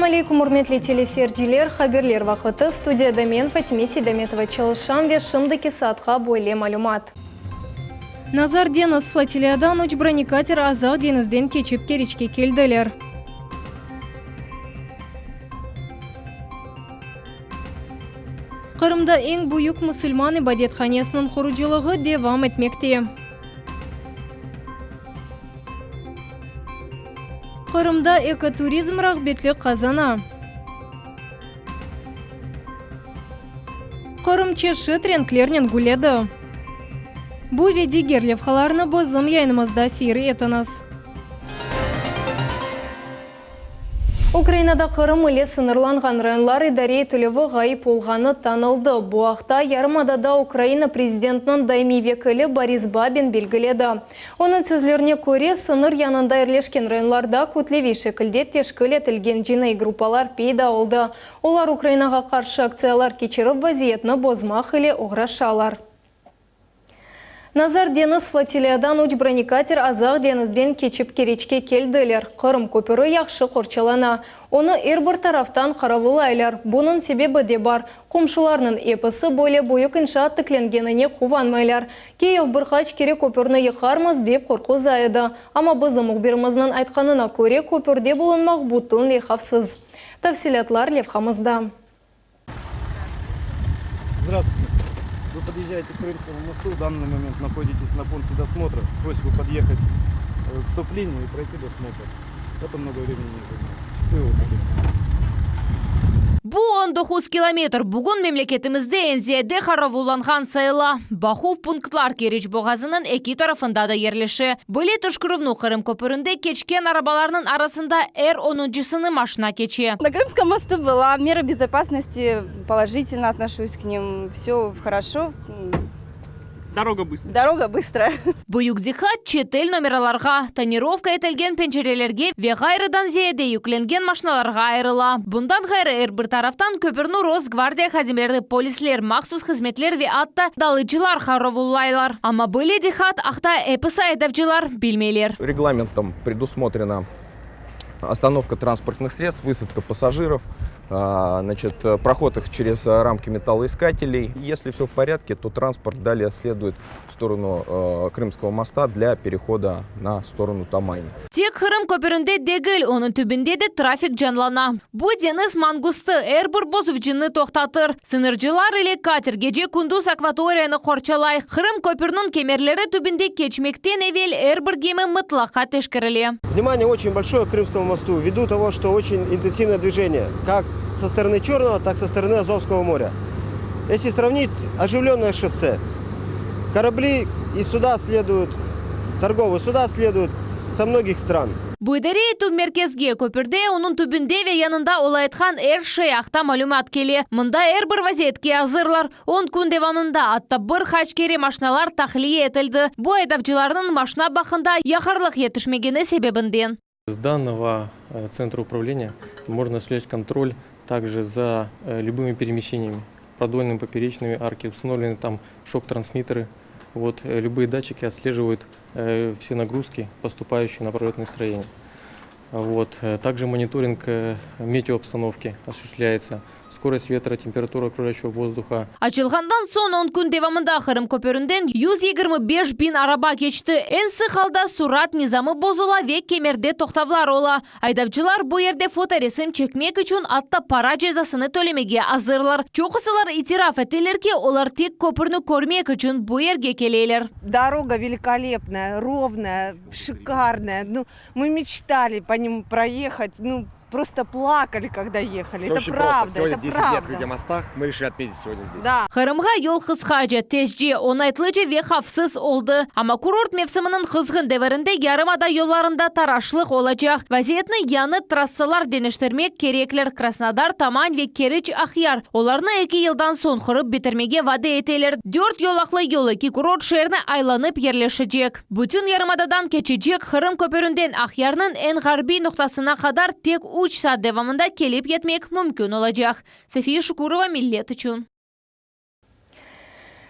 Selâm aleykum, ürmetli teleseyirciler! Haberler vaqıtı. Studiyada men, Fatime Seydametova çalışam ve şimdiki saatqa böyle malümat. Nazar deñiz flotiliyadan üç bronekater Azaq deñizden keçip Keriçke keldiler. Qırımda eñ büyük musulman ibadethanesiniñ qurucılığı devam etmekte. Qırımda ekoturizm rağbetlik qazana. Qırım çeşit renklernen gülledi. Bu ve diger levhalarnı bizim yayınımızda seyir etiñiz. Ukrainada Qırım ile sıñırlanğan rayonlar idare etilüvi ğayıp olğanı tanıldı. Bu aqta yarımadada Ukraina prezidentiniñ daimiy vekili Boris Babin belgiledi. Onıñ sözlerine köre, sıñır yanında yerleşken rayonlarda kütleviy şekilde teşkil etilgen cinaiy gruppalar peyda oldı. Olar Ukrainağa qarşı aktsiyalar keçirip, vaziyetni bozmaq ile oğraşalar. Nazar deñiz flotiliyadan üç bronekater Azaq deñizden keçip Keriçke keldiler. Qırım köpüri yahşı qorçalana. Onı er bir taraftan qaravulaylar. Bunıñ sebebi de bar, qomşularnıñ episi böyle büyük inşaat tiklengenine quvanmaylar. Kiyev bir qaç kere köpürni yıqarmız, dep qorquza edi. Amma bizim mühbirimizniñ aytqanına köre, köpürde bulunmaq bütünley havfsız. Tafsilâtlar levhamızda. Здравствуйте. Вы подъезжаете к Крымскому мосту, в данный момент находитесь на пункте досмотра. Просьба подъехать э, к стоп-линии и пройти досмотр. Это много времени не займет. Счастливого пути. Bu 19 kilometr bugün memleketimizde eñ ziyade qaravullanğan sayıla. Baquv punktlar Keriç boğazınıñ eki tarafında da yerleşe. Böyle teşkerüvni Qırım köpürinde keçken arabalarnıñ arasında er onuncısını maşna keçe. На Крымском мосту была, меры безопасности, положительно отношусь к ним, все хорошо. Дорога быстрая. Дорога быстрая. Büyük diqqat çetel nomeralarğa, tonirovka etilgen pencerelerge ve ğayrıdan ziyade yüklengen maşnalarğa ayırıla. Bundan ğayrı, er bir taraftan köpürni Rosgvardiya hadimleri, polisler, mahsus hızmetler ve atta dalıcılar qaravullaylar. Amma böyle diqqat aqta episi aydavcılar bilmeyler. Reglamentom predusmotrena ostanovka transportnıh sredstv, vısadka passajirov, значит, проход их через рамки металлоискателей. Если все в порядке, то транспорт далее следует в сторону Крымского моста для перехода на сторону Тамани. Tek Qırım köpürinde degil, onıñ tübünde de trafik canlana. Bu deñiz mangustı er bir bozuvcını toqtatır. Sıñırcılar ile kater gece-kündüz akvatoriyanı qorçalay. Qırım köpürniñ kemerleri tübünde keçmekten evel er bir gemi mıtlaqa teşkerile. Vнимание очень большое к Крымскому мосту, ввиду того, что очень интенсивное движение, как со стороны Черного, так со стороны Азовского моря. Если сравнить оживленное шоссе, корабли и суда следуют, торговые суда следуют со многих стран. Bu idare etüv merkezge köpürde, onıñ tübünde ve yanında olayatqan er şey aqta malümat kele. Mında er bir vaziyetke azırlar. On kün devamında atta bir qaç kere maşnalar tahliye etildi, bu aydavcılarnıñ maşna bakında yaqarlıq yetişmegeni sebebinden. С данного центра управления можно осуществлять контроль также за любыми перемещениями, продольными, поперечными арки, установлены там шок-трансмиттеры. Вот, любые датчики отслеживают все нагрузки, поступающие на пролетные строения. Вот, также мониторинг метеообстановки осуществляется. Скорость ветра, температура окружающего воздуха. Açılğandan soñ on kün devamında Qırım köpürinden 125 biñ araba keçti. Eñ sıq alda surat nizamı bozula ve kemerde toqtavlar ola. Aydavcılar bu yerde fotoresim çekmek içün atta para cezasını tölemege azırlar. Çoqusılar itiraf eteler ki, olar tek köpürni körmek içün bu yerge keleler. Дорога великолепная, ровная, шикарная. Ну, мы мечтали по нему проехать, ну, просто плакали, когда ехали. Все Это очень правда, просто. Сегодня это 10 лет правда. открытия моста. Мы решили отметить сегодня здесь. Да. Qırımğa yol qısqaca, tezce, oñaytlıca ve havfsız oldı. Amma kurort mevsiminiñ qızğın devirinde yarımada yollarında taraşlıq olacaq. Vaziyetni yañı trassalar deñiştirmek kerekler, Krasnodar, Taman ve Keriç, Aqyar. Olarnı eki yıldan soñ qurıp bitirmege vade eteler. Dört yolaqlı yol eki kurort şeerni aylanıp yerleşecek. Bütün yarımadadan keçecek Qırım köpürinden Aqyarnıñ eñ ğarbiy noqtasına qadar tek üç saat devamında kelip yetmek mümkün olacaq. Safiye Şukurova, Millet içün.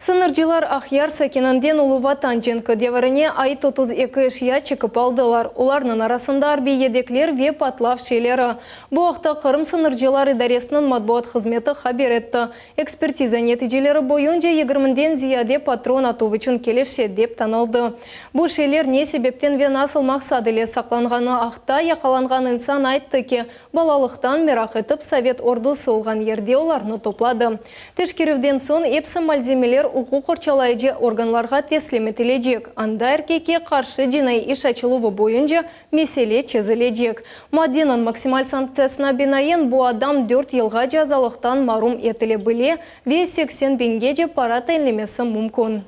Sıñırcılar Aqyar sakininden Ulu Vatan cenki devirine ait 32 eşya çekip aldılar. Olarnıñ arasında arbiy yedekler ve patlav şeyleri. Bu aqta Qırım sıñırcılar idaresiniñ matbuat hızmeti haber etti. Ekspertiza neticeleri boyunca yigirmiden ziyade patron atuv içün kelişe, dep tanıldı. Bu şeyler ne sebepten ve nasıl maqsad ile saqlanğanı aqta yaqalanğan insan ayttı ki, Balalıqtan meraq etip, sovet ordusı olğan yerde olarnı topladı. Teşkerüvden soñ epsi malzemeler uquq qorçalayıcı organlarğa teslim etilecek, anda erkekke qarşı cinaiy iş açıluvı boyunca mesele çezilecek. Maddeniñ maksimal sanktsiyasına binaen, bu adam dört yılğace azalıqtan marum etile bile ve 80 biñgece para tayinlemesi mümkün.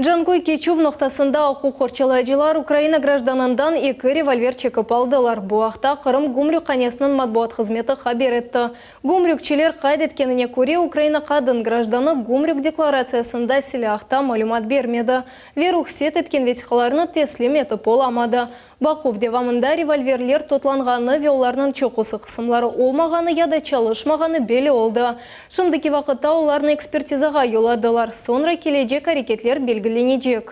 Canköy keçüv noqtasında uquq qorçalayıcılar Ukraina grajdanından eki revolver çekip aldılar. Bu aqta Qırım gümrükhanesiniñ matbuat hızmeti haber etti. Gümrükçiler qayd etkenine köre, Ukraina qadın grajdanı gümrük deklaratsiyasında silâ aqta malümat bermedi ve ruhset etken vesiqalarnı teslim etip olamadı. Baquv devamında revolverler totlanğanı ve olarnıñ çoqusı qısımları olmağanı ya da çalışmağanı belli oldı. Şimdiki vaqıtta olarnı ekspertizağa yolladılar, soñra kelecek areketler belgilenecek.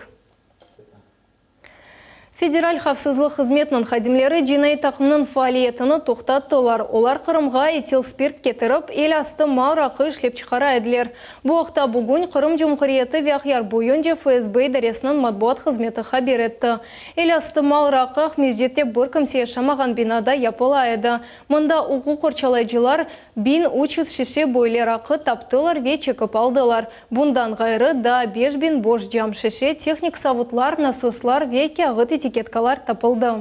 Federal havfsızlıq hızmetiniñ hadimleri cinaiy taqımnıñ faaliyetini toqtattılar. Olar Qırımğa etil spirt ketirip, el astı mal raqı işlep çıqara ediler. Bu aqta bugün Qırım Cumhuriyeti ve Aqyar boyunca FSB idaresiniñ matbuat hızmeti haber etti. El astı mal raqı Aqmescitte bir kimse yaşamağan binada yapıla edi. Mında uquq qorçalayıcılar 1300 şişe böyle raqı taptılar ve çekip aldılar. Bundan ğayrı, daa 5000 boş cam şişe, tehnik savutlar, nasoslar ve kâğıt etiketkalar tapıldı.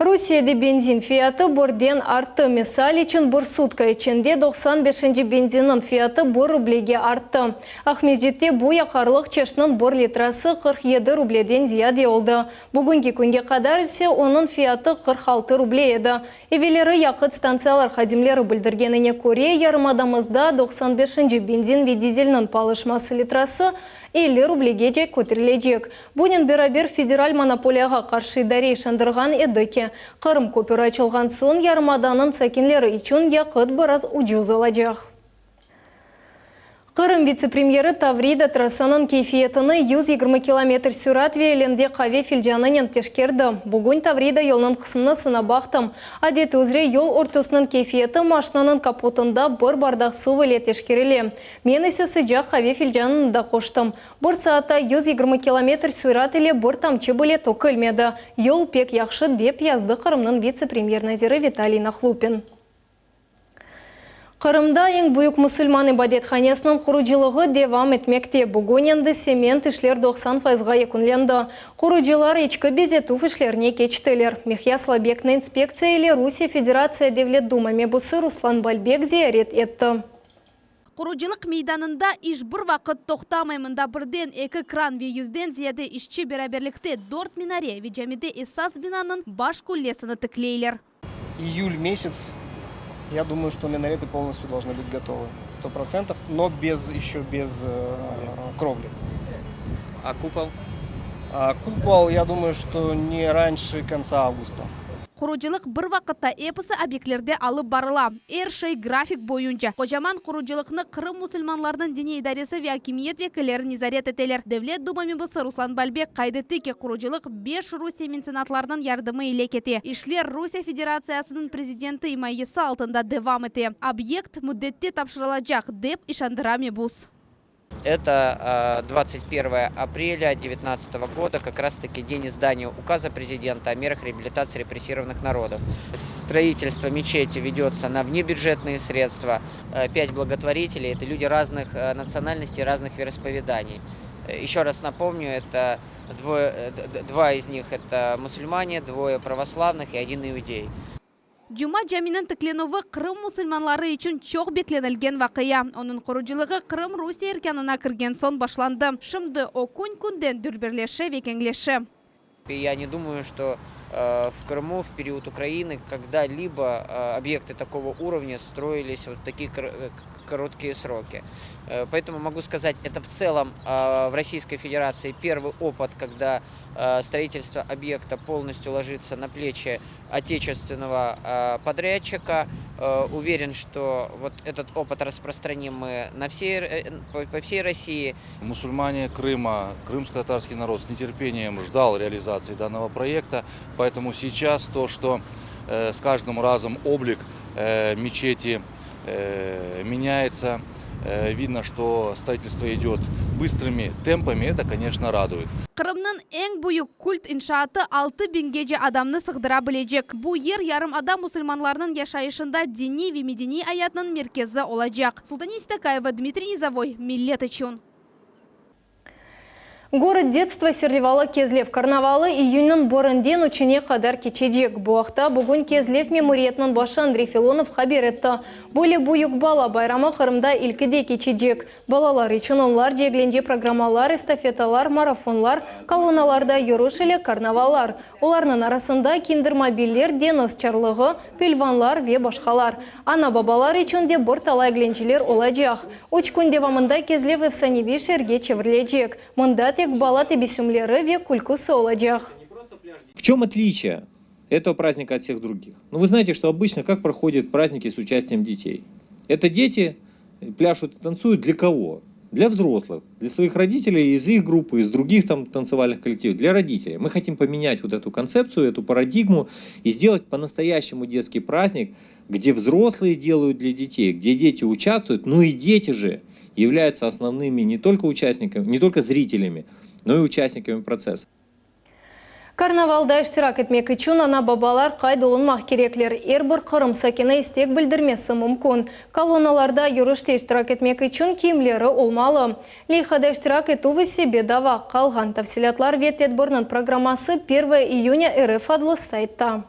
Rusiyede benzin fiyatı birden arttı. Misal içün, bir sutka içinde doqsan beşinci benzinniñ fiyatı bir rublege arttı. Aqmescitte bu yaqarlıq çeşitiniñ bir litrası 47 rubleden ziyade oldı. Bugünki künge qadar ise onıñ fiyatı 46 ruble edi. Evelleri yaqıt stantsiyalar hadimleri bildirgenine köre, yarımadamızda doqsan beşinci benzin ve dizelniñ palışması litrası 50 rublegece köterilecek. Bunen beraber Federal monopoliyağa qarşı idare işandırğan edi ki, Qırım köpüri açılğan soñ yarımadanıñ sakinleri içün yaqıt biraz ucuz olacaq. Qırım vitse-premyeri Tavrida trassanıñ keyfiyetini 120 kilometr sürat ve elinde qave filcanınen teşkerdi. Bugün Tavrida yolunıñ qısmını sınap baqtım. Adet üzre yol örtüsiniñ keyfiyeti maşinanıñ kapotında bir bardaq suv ile teşkerile. Men ise sıcaq qave filcanını da qoştım. Bir saatta 120 kilometr sürat ile bir tamçı bile tökülmedi. Yol pek yahşı, dep yazdı Qırımnıñ vitse-premyer naziri Vitaliy Nahlupin. Qırımda eñ büyük musulman ibadethanesiniñ qurucılığı devam etmekte. Bugün endi sement işler 90 fayızğa yekünlendi. Qurucılar içki bezetüv işlerine keçtiler. Miqyaslı obyektni inspektsiya ile Rusiye Federatsiya Devlet Duma mebusı Ruslan Balbek ziyaret etti. Qurucılıq meydanında iş bir vaqıt toqtamay. Mında birden eki kran ve yüzden ziyade işçi beraberlikte dört minare ve camide esas binanıñ baş küllesini tikleyler. Июль месяц, я думаю, что минареты полностью должны быть готовы, 100%, но без, еще без кровли. А купол? А купол, я думаю, что не раньше конца августа. Qurucılıq bir vaqıtta episi obyektlerde alıp barıla. Er şey grafik boyunca. Qocaman qurucılıqnı Qırım musulmanlarınıñ diniy idaresi ve akimiyet vekilleri nezaret eteler. Devlet Duma mebusı Ruslan Balbek qayd etti ki, qurucılıq beş Rusiye metsenatlarınıñ yardımı ile kete. İşler Rusiye Federatsiyasınıñ prezidenti imayesi altında devam ete. Obyekt müddette tapşırılacaq, dep işandıra mebus. Это 21 апреля 2019 года, как раз-таки день издания указа президента о мерах реабилитации репрессированных народов. Строительство мечети ведется на внебюджетные средства. Пять благотворителей – это люди разных национальностей, разных вероисповеданий. Еще раз напомню, это двое, два из них – это мусульмане, двое православных и один иудей. Cuma caminiñ tiklenüvi Qırım musulmanları içün çoq beklenilgen vaqia. Onıñ qurucılığı Qırım Rusiye erkânına kirgen soñ başlandı. Şimdi o kün-künden dülberleşe ve keñleşe. Я не думаю, что. В Крыму в период Украины когда-либо объекты такого уровня строились вот в такие короткие сроки. Поэтому могу сказать, это в целом в Российской Федерации первый опыт, когда строительство объекта полностью ложится на плечи отечественного подрядчика. Уверен, что вот этот опыт распространим мы на всей, по всей России. Мусульмане Крыма, крымско-татарский народ с нетерпением ждал реализации данного проекта, поэтому сейчас то, что с каждым разом облик мечети меняется, видно, что строительство идет быстрыми темпами, это, конечно, радует. Qırımnıñ eñ büyük kult inşaatı altı biñgece adamnı sığdıra bilecek. Bu yer yarımada musulmanlarınıñ yaşayışında diniy ve medeniy ayatnıñ merkezi olacaq. Sultaniye Seytakayeva, Dmitriy Nizovoy, Millet içün. Gorod detstva serlevalı Kezlev karnavalı iyünniñ birinden üçüne qadar keçecek. Bu aqta bugün Kezlev memuriyetiniñ başı Andrey Filonov haber etti. Böyle büyük bala bayramı Qırımda ilkide keçecek. Balalar içün onlarca eglence programmalar, estafetalar, marafonlar, kolonnalarda yürüş ile karnavallar. Olarnıñ arasında kindermobiller, deñiz çarlığı, pelvanlar ve başqalar. Ana-babalar içün de bir talay eglenceler olacaq. Üç kün devamında Kezlev efsaneviy şeerge çevrilecek. Mında tek bala tebessümleri ve külküsi olacaq. В чем отличие этого праздника от всех других? Ну, вы знаете, что обычно как проходят праздники с участием детей? Это дети пляшут и танцуют для кого? Для взрослых, для своих родителей из их группы, из других там танцевальных коллективов, для родителей. Мы хотим поменять вот эту концепцию, эту парадигму и сделать по-настоящему детский праздник, где взрослые делают для детей, где дети участвуют, ну и дети же являются основными не только участниками, не только зрителями, но и участниками процесса. Karnavalda iştirak etmek içün ana-babalar qayd olunmaq kerekler. Er bir Qırım sakini istek bildirmesi mümkün. Kolonnalarda yürüşte iştirak etmek içün kiyimleri olmalı. Leyhada iştirak etüv ise bedava. Qalğan tafsilâtlar ve tedbirniñ programması Pervoye iyunya RF adlı saytta.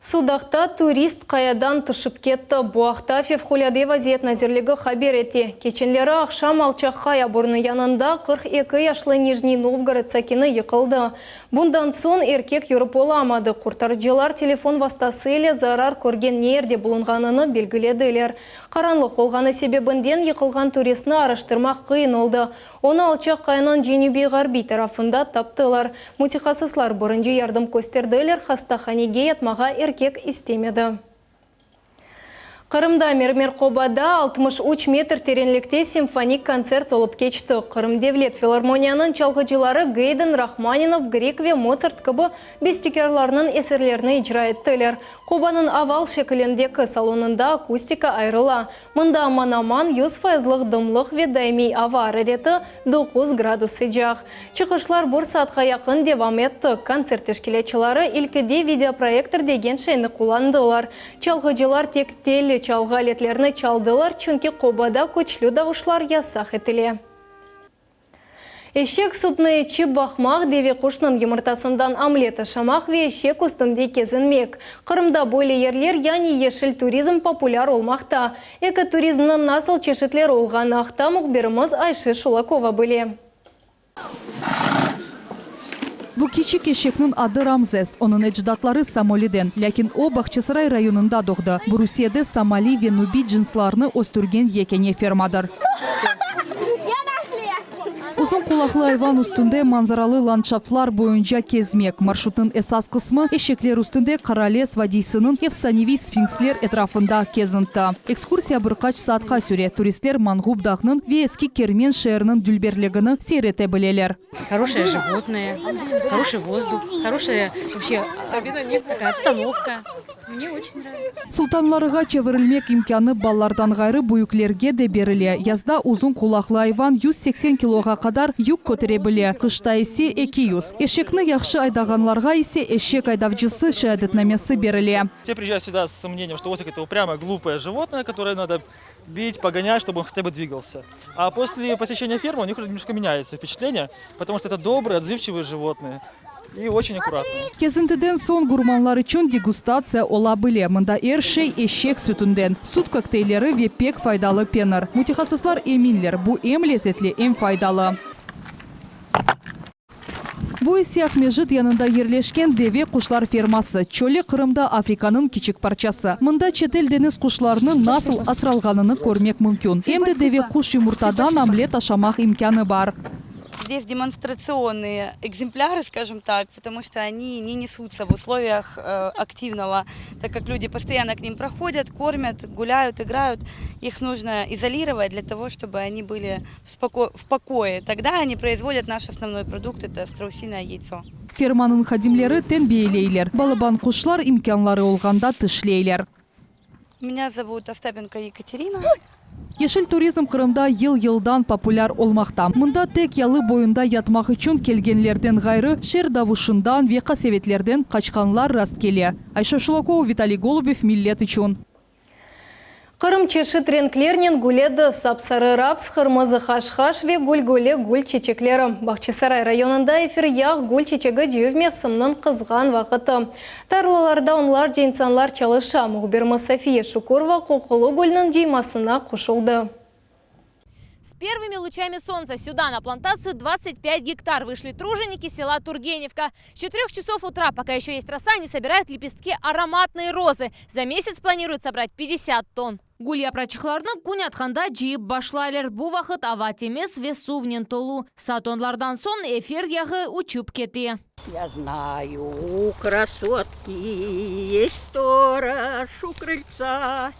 Sudaqta turist qayadan tüşip ketti. Bu aqta Fevqulâde vaziyet nazirligi haber ete. Keçenleri aqşam Alçaq Qaya burnu yanında 42 yaşlı Nijniy Novgorod sakini yıqıldı. Bundan soñ erkek yürip olamadı. Qurtarıcılar telefon vastası ile zarar körgen ne yerde bulunğanını belgilediler. Qaranlıq olğanı sebebinden yıqılğan turistni araştırmaq qıyın oldı. Onı Alçaq Qayanıñ cenübiy-ğarbiy tarafında taptılar. Mütehassıslar birinci yardım kösterdiler, hastahanege yatmağa erkek istemedi. Qırımda Mermer qobada 63 metr terenlikte simfonik kontsert olıp keçti. Qırım devlet filarmoniyanıñ çalğıcıları Geydn, Rahmaninov, Grig ve Motsart kibi bestekârlarnıñ eserlerini icra ettiler. Qobanıñ oval şekilindeki salonında akustika ayırıla. Mında aman-aman yüz fayızlıq dımlıq ve daimiy ava arareti doquz gradus sıcaq. Çıqışlar bir saatqa yaqın devam etti. Kontsert teşkilâtçıları ilkide videoproyektor degen şeyni qullandılar. Çalğıcılar tek telli çalğı aletlerini çaldılar, çünki qobada küçlü davuşlar yasaq etile. Eşek sütni içip baqmaq, deve quşnıñ yımırtasından omlet aşamaq ve eşek üstünde kezinmek. Qırımda böyle yerler, yani yeşil turizm populâr olmaqta. Ekoturizmniñ nasıl çeşitleri olğanı aqta mühbirimiz Ayşe Şulakova bile. Bu kiçik eşekniñ adı Ramzes, onıñ ecdatları Somoliden, lâkin o Bağçasaray rayonında doğdı. Bu Rusiyede somali ve nubi cınslarını östürgen yekâne fermadır. Uzun qulaqlı ayvan üstünde manzaralı landşaftlar boyunca kezmek, marşrutnıñ esas qısmı, eşekler üstünde Qarales vadiysiniñ efsaneviy sfinksler etrafında kezinti. Ekskursiya bir qaç saatqa süre, turistler Manğup dağnıñ ve eski Kermen şeeriniñ dülberligini seyir ete bileler. Horoşее живotное, horoşий vozdух, horoşая вообще такая обстановка. Мне очень нравится. Sultanlarğa çevirilmek imkânı balalardan ğayrı büyüklerge de berile. Yazda uzun qulaqlı ayvan 180 kiloğa qadar yük kötere bile, qışta ise 200. Eşekni yahşı aydağanlarğa ise eşek aydavcısı şeadetnamesi berile. Все приезжают сюда с мнением, что ослик это упрямое, глупое животное, которое надо бить, погонять, чтобы он хотя бы двигался. А после посещения фермы у них уже немножко меняется впечатление, потому что это добрые, отзывчивые животные и очень аккуратные. Kezintiden soñ gurmanlar içün degustatsiya ola bile. Mında er şey eşek sütünden, süt kokteylleri ve pek faydalı penir. Mütehassıslar eminler, bu em lezetli, em faydalı. Bu ise Aqmescit yanında yerleşken deve quşlar ferması, çölli Qırımda Afrikanıñ kiçik parçası. Mında çetel deñiz quşlarınıñ nasıl asralğanını körmek mümkün. Em de deve quş yumurtadan omlet aşamaq imkânı bar. Здесь демонстрационные экземпляры, скажем так, потому что они не несутся в условиях активного, так как люди постоянно к ним проходят, кормят, гуляют, играют. Их нужно изолировать для того, чтобы они были в покое. Тогда они производят наш основной продукт, это страусиное яйцо. Fermanıñ hadimleri tenbiyeleyler, balaban quşlar imkânları olğanda tişleyler. Меня зовут Остапенко Екатерина. Yeşil turizm Qırımda yıl-yıldan populâr olmaqta. Mında tek yalı boyunda yatmaq içün kelgenlerden ğayrı, şeer davuşından ve qasevetlerden qaçqanlar rastkele. Ayşe Şulakova, Vitaliy Golubev, Millet içün. Qırım çeşit renklernen güledi, sap-sarı raps, qırmızı haşhaş ve gülguli gül çeçekleri. Bağçasaray rayonında efir yağ gül çeçegi cıyuv mevsiminiñ qızğan vaqıtı. Tarlalarda onlarca insanlar çalışa. Mühbirimiz Safiye Şukurova qoqulı gülniñ cıymasına qoşuldı. С первыми лучами солнца сюда, на плантацию 25 гектар, вышли труженики села Тургеневка. С 4 часов утра, пока еще есть роса, они собирают лепестки ароматной розы. За месяц планируют собрать 50 тонн. Gül yapraçıqlarını kün atqanda cıyıp başlaylar. Bu vaqıt ava temiz ve suvnen tolu. Saat onlardan soñ efir yağı uçıp kete. Я знаю, у красотки есть сторож у крыльца,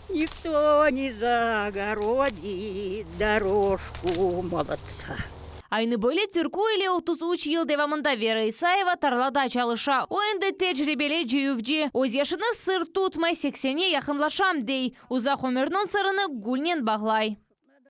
Никто не загородит дорожку молодца. Aynı böyle türkü ile 33 yıl devamında Vera İsayeva tarlada çalışa. O endi tecribeli cıyuvcı. Öz yaşını sır tutmay, seksenge yaqınlaşam, dey. Uzaq ömürniñ sırını gülnen bağlay.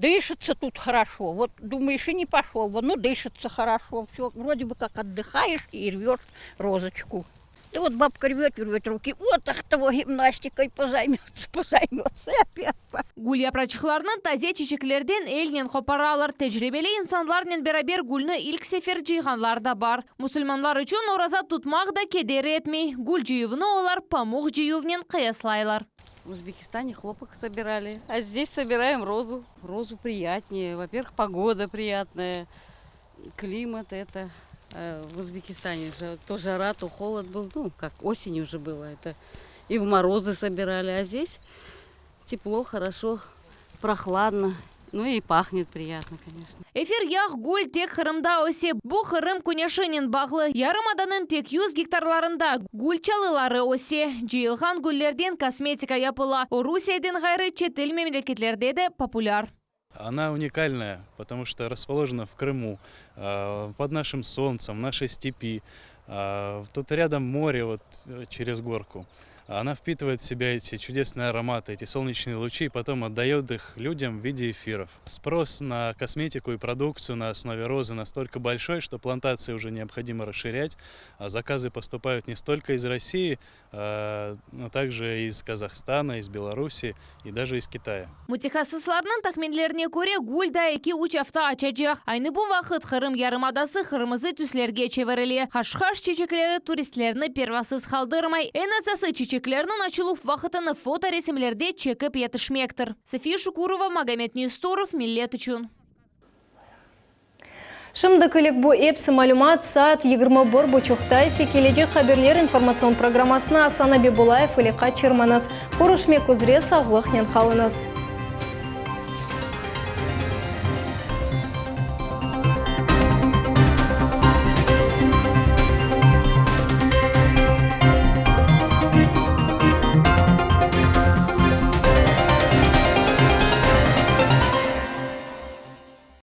Дышится тут хорошо. Вот думаешь, и не пошел бы, но дышится хорошо. Все, вроде бы как отдыхаешь и рвешь розочку. И вот бабка рвет, рвет руки. Вот ах того гимнастикой позаймется, позаймется. И опять. Gül yapraçıqlarını taze çiçeklerden elnen qoparalar. Tecribeli insanlarnen beraber gülni ilk sefer cıyğanlar da bar. Musulmanlar içün oraza tutmaq da keder etmey. Gül cıyuvını olar pamuq cıyuvnen qıyaslaylar. В Узбекистане хлопок собирали, а здесь собираем розу. Розу приятнее. Во-первых, погода приятная, климат это. В Узбекистане же то жара, то холод был. Ну, как осень уже было. Это и в морозы собирали. А здесь тепло, хорошо, прохладно. Ну и пахнет приятно, конечно. Efir yağ gül tek Qırımda öse. Bu Qırım küneşinen bağlı. Yarımadanıñ tek 100 gektarlarında gül çalıları öse. Cıyılğan güllerden kosmetika yapıla. O Rusiyeden ğayrı çetel memleketlerde de populâr. Она уникальная, потому что расположена в Крыму, под нашим солнцем, в нашей степи. Тут рядом море вот через горку. Она впитывает в себя эти чудесные ароматы, эти солнечные лучи, и потом отдает их людям в виде эфиров. Спрос на косметику и продукцию на основе розы настолько большой, что плантации уже необходимо расширять. А заказы поступают не столько из России, но также из Казахстана, из Беларуси и даже из Китая. Mütehassıslarnıñ tahminlerine köre, gül daa eki-üç afta açacaq. Aynı bu vaqıt Qırım yarımadası qırmızı tüslerge çevirile. Haşhaş çeçekleri turistlerni pervasız qaldırmay. Eñ esası, çeçeklerniñ açıluv vaqıtını fotoresimlerde çekip yetişmektir. Safiye Şukurova, Magomed Nestorov, Millet içün. Şimdikilik bu episi malümat, saat 21 buçuqta ise kelecek haberler informatsion programmasını Asan Abibullayev ile qaçırmañız. Körüşmek üzre, sağlıqnen qalıñız.